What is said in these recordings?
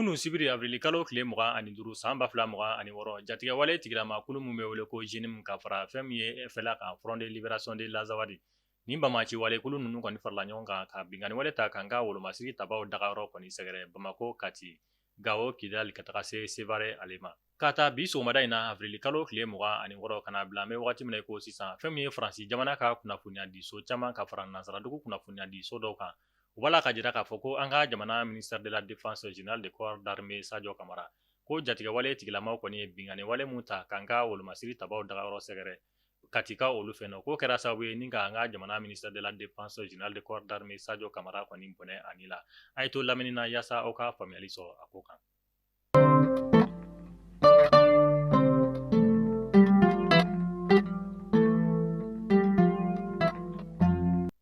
Kunun sibiri avril kalo tile 25 san 2026, jatigɛwale tigilama kulu min bɛ wele ko JNIM ka fara fɛn min ye FLA kan, Front de Libération de l'Azawad, nin banbaanci wale kulu ninnu kɔni farala ɲɔgɔn kan ka binkanni wale ta k'an ka wolomasiri tabaw dagayɔrɔ kɔni sɛgɛrɛ Bamakɔ, Kati, Gawo, Kidali ka taga se Sevare ale ma. Ka ta bi sɔgɔmada in na avril kalo tile 26 ka na bila an bɛ wagati min na i ko sisan, fɛn min ye Faransi jamana ka kunnafoniyadiso caman ka fara nansaradugu kunnafoniyadiso dɔw kan, u b'a la ka jira k'a fɔ ko an ka jamana ministère de la défense général de corps d'armée Sadio Kamara ko jatigɛwale tigilamaw kɔni ye binkanni wale mun ta k'an ka wolomasiri tabaw dagayɔrɔ sɛgɛrɛ Katika olu fɛ nɔ, k'o kɛra sababu ye ni k'an ka jamana ministère de la défense général de corps d'armée Sadio Kamara kɔni bɔnɛ a ni la. A ye to lamɛnni na yaasa aw ka faamuyali sɔrɔ a ko kan.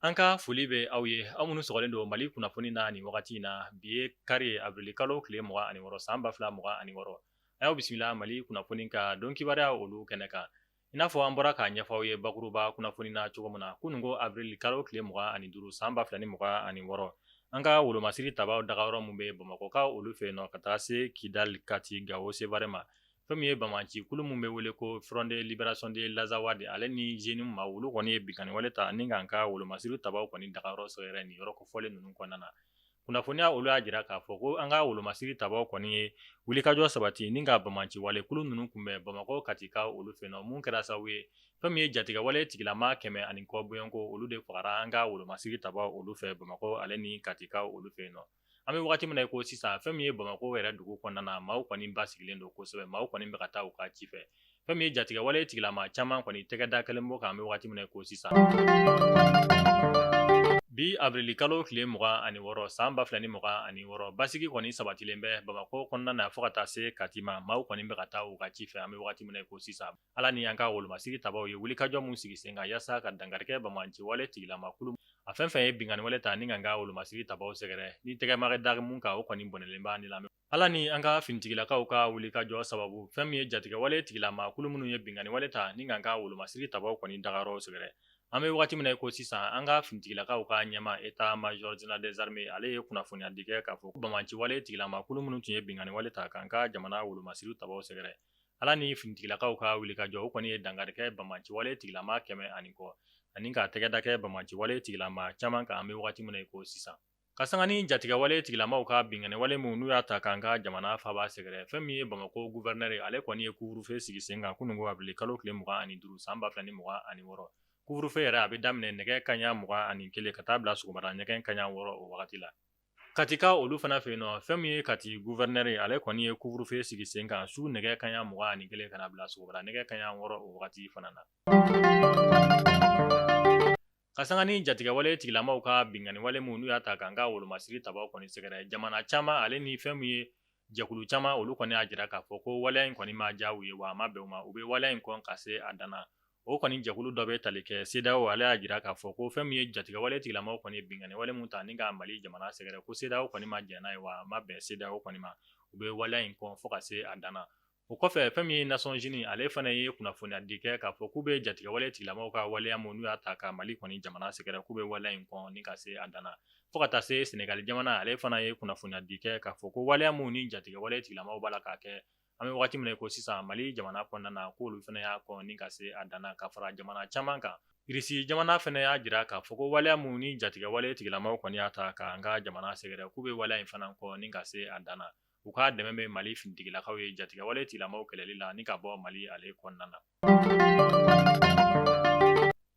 An ka foli bɛ aw ye, aw minnu sɔgɔlen don Mali kunnafoni na nin wagati in na. Bi ye kari ye, avril kalo tile 26 san 2026. A y'aw bisimila Mali kunnafoni ka don kibaruya olu kɛnɛ kan. I n'a fɔ an bɔra k'a ɲɛfɔ aw ye bakuruba kunnafoni na cogo min na, kununko avril kalo tile 25 san 2026, an ka wolomasiri tabaw dagayɔrɔ min bɛ Bamakɔkaw olu fɛ yen nɔ ka taa se Kidali, Kati, Gawo, Sevare ma, fɛn min ye banbaanci kulu min bɛ wele ko Front de Libération de l'Azawad ale ni JNIM ma, olu kɔni ye binkanni wale ta ni k'an ka wolomasiri tabaw kɔni dagayɔrɔ sɛgɛrɛ nin yɔrɔ kofɔlen ninnu kɔnɔna na. Kunnafoniya olu y'a jira k'a fɔ ko an ka wolomasiri tabaw kɔni ye wulikajɔ sabati ni ka banbaanci wale kulu ninnu kunbɛn Bamakɔ, Katika olu fɛ nɔ, mun kɛra sababu ye fɛn min ye jatigɛwale tigilama 100 ani kɔ bɔɲɔgɔnko olu de fagara an ka wolomasiri tabaw olu fɛ Bamakɔ ale ni Katika olu fɛ yen nɔ. An bɛ wagati min na i ko sisan, fɛn min ye Bamakɔ yɛrɛ dugu kɔnɔna na, maaw kɔni basigilen don kosɛbɛ, maaw kɔni bɛ ka taa u ka ci fɛ. Fɛn min ye jatigɛwale tigilama caman kɔni tɛgɛ da kɛlen b'o kan an bɛ wagati min na i ko sisan. Bi avril kalo tile 26 san 2026, basigi kɔni sabatilen bɛ Bamakɔ kɔnɔna na fo ka taa se Kati ma, maaw kɔni bɛ ka taa u ka ci fɛ an bɛ wagati min na i ko sisan. Ala ni an ka wolomasiri tabaw ye wulikajɔ mun sigi sen kan yaasa ka dankari kɛ banbaanci wale tigilama kulu a fɛn fɛn ye binkanni wale ta ni k'an ka wolomasiri tabaw sɛgɛrɛ, ni tɛgɛ ma da mun kan, o kɔni bɔnɛlen b'a ni la. Ala ni an ka finitigilakaw ka wulikajɔ sababu, fɛn min ye jatigɛwale tigilama kulu minnu ye binkanni wale ta ni k'an ka wolomasiri tabaw kɔni dagayɔrɔ sɛgɛrɛ, an bɛ wagati min na i ko sisan, an ka finitigilakaw ka ɲɛmaa état major général des armées ale ye kunnafoniya di kɛ k'a fɔ banbaanci wale tigilama kulu minnu tun ye binkanni wale ta k'an ka jamana wolomasiri tabaw sɛgɛrɛ, Ala ni finitigilakaw ka wulikajɔ, o kɔni ye dankari kɛ banbaanci wale tigilama 100 ani kɔ ani ka tɛgɛ da kɛ banbaanci wale tigilama caman kan an bɛ wagati min na i ko sisan. Ka sanga ni jatigɛwale tigilamaw ka binkanni wale min n'u y'a ta k'an ka jamana faaba sɛgɛrɛ, fɛn min ye Bamakɔ gouverneur ye, ale kɔni ye couvre-feu sigi sen kan kununko avril kalo tile 25 san 2026. Couvre-feu yɛrɛ a bɛ daminɛ nɛgɛ kanɲɛ 21 ka taa bila sɔgɔmada nɛgɛ kanɲɛ 6 o wagati la. Katika olu fana fɛ yen nɔ, fɛn min ye Kati gouverneur ye, ale kɔni ye couvre-feu sigi sen kan su nɛgɛ kanɲɛ 21 ka na bila sɔgɔmada nɛgɛ kanɲɛ 6 o wagati fana na. Ka sanga ni jatigɛwale tigilamaw ka binkanni wale min n'u y'a ta k'an ka wolomasiri tabaw kɔni sɛgɛrɛ, jamana caman ale ni fɛn min ye jɛkulu caman, olu kɔni y'a jira k'a fɔ ko waleya in kɔni ma diya u ye, wa a ma bɛn u ma, u bɛ waleya in kɔn ka se a dan na. O kɔni jɛkulu dɔ bɛ tali kɛ CEDEAO, ale y'a jira k'a fɔ ko fɛn min ye jatigɛwale tigilamaw kɔni binkanni wale min ta ni ka Mali jamana sɛgɛrɛ, ko CEDEAO kɔni ma jɛn n'a ye, wa a ma bɛn CEDEAO kɔni ma, u bɛ waleya in kɔn fo ka se a dan na. O kɔfɛ, fɛn min ye Nations Unies, ale fana ye kunnafoniya di kɛ k'a fɔ k'u bɛ jatigɛwale tigilamaw ka waleya min n'u y'a ta ka Mali kɔni jamana sɛgɛrɛ, k'u bɛ waleya in kɔn ni ka se a dan na. Fo ka taa se Senegali jamana, ale fana ye kunnafoniya di kɛ k'a fɔ ko waleya min ni jatigɛwale tigilamaw b'a la k'a kɛ an bɛ wagati min na ko sisan Mali jamana kɔnɔna na, k'olu fana y'a kɔn ni ka se a dan na ka fara jamana caman kan. Irisi jamana fana y'a jira k'a fɔ ko waleya min ni jatigɛwale tigilamaw kɔni y'a ta k'an ka jamana sɛgɛrɛ, k'u bɛ waleya in fana kɔn ni ka se a dan na. U ka dɛmɛ bɛ Mali finitigilakaw ye jatigɛwale tigilamaw kɛlɛli la ni ka bɔ Mali ale kɔnɔna na.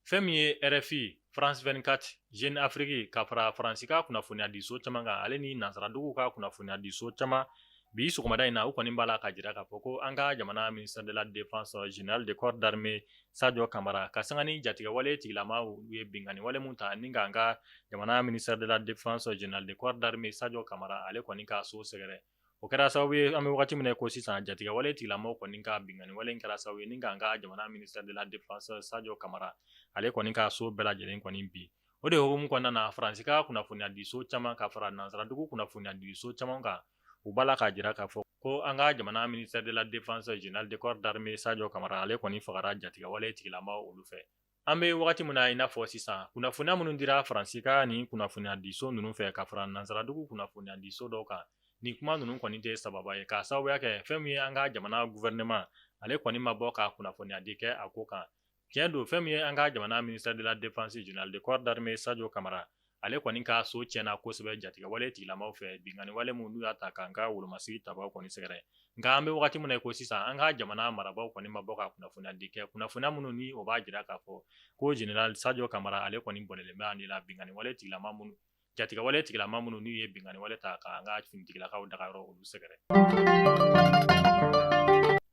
Fɛn min ye RFI, France 24, Jeune Afrique ka fara Faransi ka kunnafoniyadiso caman kan ale ni nansaradugu ka kunnafoniyadiso caman, bi sɔgɔmada in na u kɔni b'a la ka jira k'a fɔ ko an ka jamana ministère de la défense général de corps d'armée Sadio Kamara, ka sanga ni jatigɛwale tigilamaw ye binkanni wale min ta ni k'an ka jamana ministère de la défense général de corps d'armée Sadio Kamara ale kɔni ka so sɛgɛrɛ, o kɛra sababu ye an bɛ wagati min na ko sisan jatigɛwale tigilamaw kɔni ka binkanni wale in kɛra sababu ye ni k'an ka jamana ministère de la défense Sadio Kamara ale kɔni ka so bɛɛ lajɛlen kɔni bin. O de hukumu kɔnɔna na, Faransi ka kunnafoniyadiso caman ka fara nansaradugu kunnafoniyadiso caman kan, u b'a la k'a jira k'a fɔ ko an ka jamana ministère de la défense général de corps d'armée Sadio Kamara ale kɔni fagara jatigɛwale tigilamaw olu fɛ. An bɛ wagati min na i n'a fɔ sisan, kunnafoniya minnu dira Faransi ka nin kunnafoniyadiso ninnu fɛ ka fara nansaradugu kunnafoniyadiso dɔw kan. Nin kuma ninnu kɔni tɛ sababa ye, k'a sababuya kɛ fɛn min ye an ka jamana gouvernement ale kɔni ma bɔ ka kunnafoniya di kɛ a ko kan. Tiɲɛ don, fɛn min ye an ka jamana ministère de la défense, général de corps d'armée Sadio Kamara, ale kɔni ka so tiɲɛna kosɛbɛ jatigɛwale tigilamaw fɛ, binkanni wale minnu n'u y'a ta k'an ka wolomasiri tabaw kɔni sɛgɛrɛ. Nka an bɛ wagati min na i ko sisan, an ka jamana marabaaw kɔni ma bɔ ka kunnafoniya di kɛ, kunnafoniya minnu ni o b'a jira k'a fɔ ko général Sadio Kamara ale kɔni bɔnɛlen bɛ a ni la binkanni wale tigilama minnu, jatigɛwale tigilama minnu n'u ye binkanni wale ta k'an ka finitigilakaw dagayɔrɔ olu sɛgɛrɛ.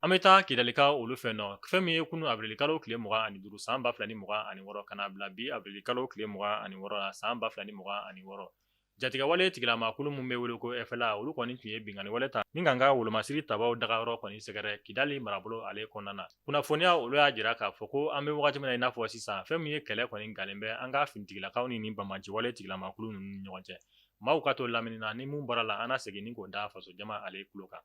An bɛ taa Kidalikaw olu fɛ nɔ. Fɛn min ye kunu awirilikalo tile 25 san 2026 ka n'a bila bi awirilikalo tile 26 la san 2026, jatigɛwale tigilamakulu min bɛ wele ko FLA, olu kɔni tun ye binkanni wale ta ni k'an ka wolomasiri tabaw dagayɔrɔ kɔni sɛgɛrɛ Kidali marabolo ale kɔnɔna na. Kunnafoniya olu y'a jira k'a fɔ ko an bɛ wagati min na i n'a fɔ sisan, fɛn min ye kɛlɛ kɔni galen bɛ an ka finitigilakaw ni nin banbaanciwale tigilamakulu ninnu ni ɲɔgɔn cɛ. Maaw ka to lamini na, ni mun bɔra la an na segin ni k'o da fasojama ale tulo kan.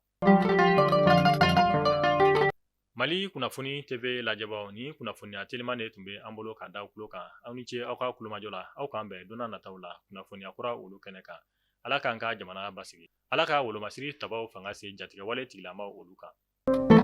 Mali kunnafoni TV lajɛbaaw, ni kunnafoniya teliman de tun bɛ an bolo ka da tulo kan. Aw ni ce aw ka kulomajɔ la. Aw k'an bɛn don nataw la kunnafoniya kura olu kɛnɛ kan. Ala k'an ka jamana basigi. Ala ka wolomasiri tabaw fanga se jatigɛwale tigilamaw olu kan.